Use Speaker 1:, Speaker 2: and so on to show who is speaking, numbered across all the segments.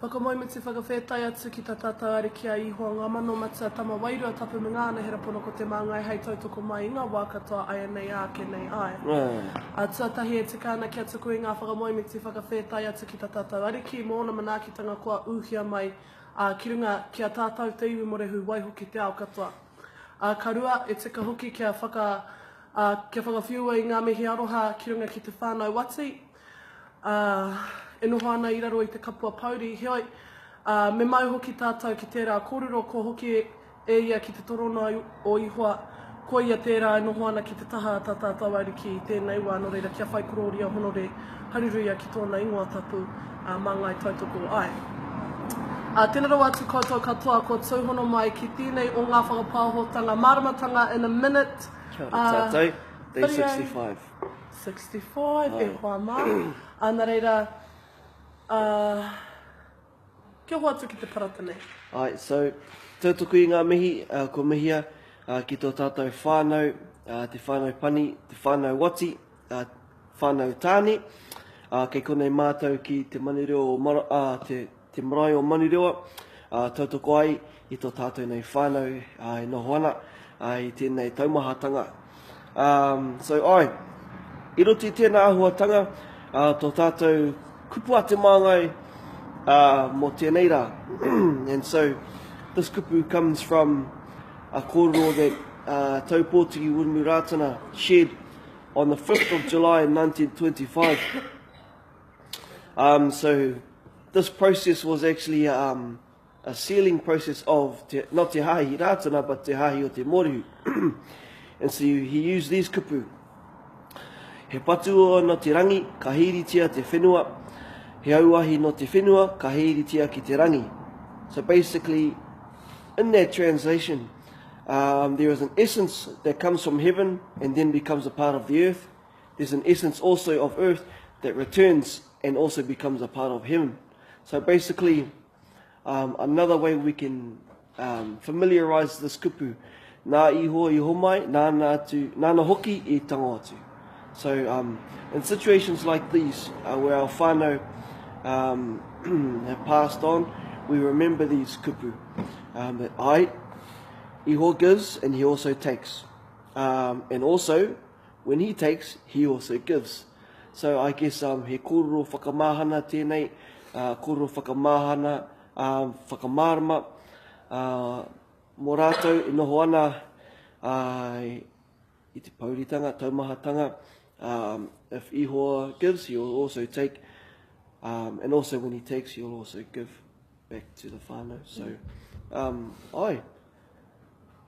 Speaker 1: Whakamoemiti whakawhētai atu ki ta tātou Ariki a Ihoa ngā mano matua tama wairua tapu me ngā anahera pono ko te māngai hei tautoko mai i ngā wā katoa aianei ā ake nei āe. Ā tuatahi e tika ana kia tuku i ngā whakamoemiti whakawhētai atu ki ta tātou Ariki mō ōna manaakitanga kua ūhia mai ā ki runga ki a tātou te iwi morehu waihoki te ao katoa. Ā ka rua e tika hoki kia whaka ā kia whakawhiua i ngā mihi aroha ki runga ki te whānau Wati, ā, e noho ana i raro i te kapua pouri, heoi, ā, me mau hoki tātou ki tērā kōrero kua hoki e ia ki te torona o Ihoa, ko ia tērā e noho ana ki te taha a tā tātou Ariki i tēnei wā, nō reira kia whai korōria honore, hareruia ki tōna ingoa tapu, ā, mā Ngāi Tautoko ai. Ā, tēnā rawa atu koutou katoa kua tūhono mai ki tēnei o ngā whakapaohotanga māramatanga in a minute.
Speaker 2: Kia ora tātou, day 65.
Speaker 1: 65, e hoa mā. Ā, nā reira, ā, kia hoatu ki te parata nei.
Speaker 2: Āe, so, tautoko i ngā mihi, uh, kua mihia uh, ki tō tātou whānau, uh, te whānau Pani, te whānau Wati, uh, whānau Tāne. Uh, kei konei mātou ki te Manurewa o Mara, uh, te, te marae o Manurewa, ā, tautoko ai i tō tātou nei whānau ā, e noho ana ā, i tēnei taumahatanga. Um, so, ai, i roto i tēnā āhuatanga, ā, tō tātou kupu a te māngai ā, mō tēnei rā. And so, this kupu comes from a kōrero that uh, Taupōtiki Wiremu Rātana shared on the 5th of July in 1925. Um, so this process was actually um, a sealing process of te, not te hahi rātana, but te hahi o te mōrehu. and so he used these kupu. He patu no te rangi, ka hīritia te whenua. He auahi no te whenua, ka hīritia ki te rangi. So basically, in that translation, um, there is an essence that comes from heaven and then becomes a part of the earth. There's an essence also of earth that returns and also becomes a part of heaven. So basically, um, another way we can um, familiarize this kupu, nā iho i homai, nāna atu, nāna hoki i tango atu. So um, in situations like these, uh, where our whānau um, have passed on, we remember these kupu. Um, that I, Iho gives and he also takes. Um, and also, When he takes, he also gives. So I guess um, he kōrero whakamahana tēnei, uh, kōrero whakamahana, um, whakamārama, uh, mō rātou e noho ana uh, i te pouritanga, taumahatanga, um, if Ihoa gives, he will also take, um, and also when he takes, he will also give back to the whānau. So, um, ai,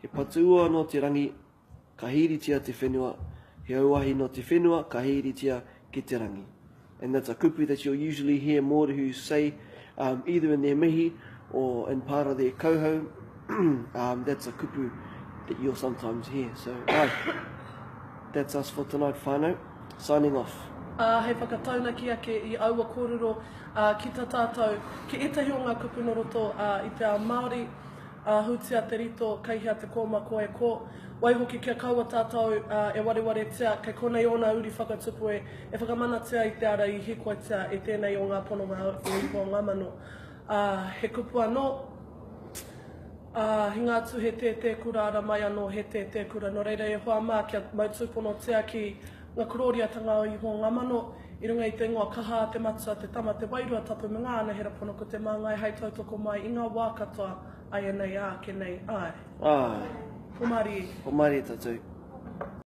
Speaker 2: he patu anō te rangi Ka hīritia te whenua, he auahi nō te whenua ka hīritia ki te rangi. And that's a kupu that you'll usually hear Mōrehu say um, either in their mihi or in part of their kauhau. um, that's a kupu that you'll sometimes hear. So, right, that's us for tonight, whānau. Signing off.
Speaker 1: Ā, hei whakataunaki ake i aua kōrero, ā, ki tā tātou, ki ētahi o ngā kupu nō roto, ā, i te ao Māori, Ā, hūtia te rito, kei hea te kōma ko e kō. Waihoki kia kaua tātou e warewaretia, kei konei ōna uri whakatupu e, e whakamanatia i te ara i hīkoitia e tēnei o ngā pononga o Ihowa ngā mano. Ā, he kupu anō, ā, hinga atu he tētē kura ara mai anō he tētē kura. Nō reira e hoa mā, kia mau tūponotia ki ngā korōriatanga o Ihowa ngā mano, i runga i te ingoa kaha a te Matua, te Tama, te Wairua Tapu me ngā anahera pono ko te māngai hai tautoko mai i ngā wā katoa, āianei ā, ake nei, āe.
Speaker 2: Āe.
Speaker 1: Pomarie.
Speaker 2: Pomarie tātou.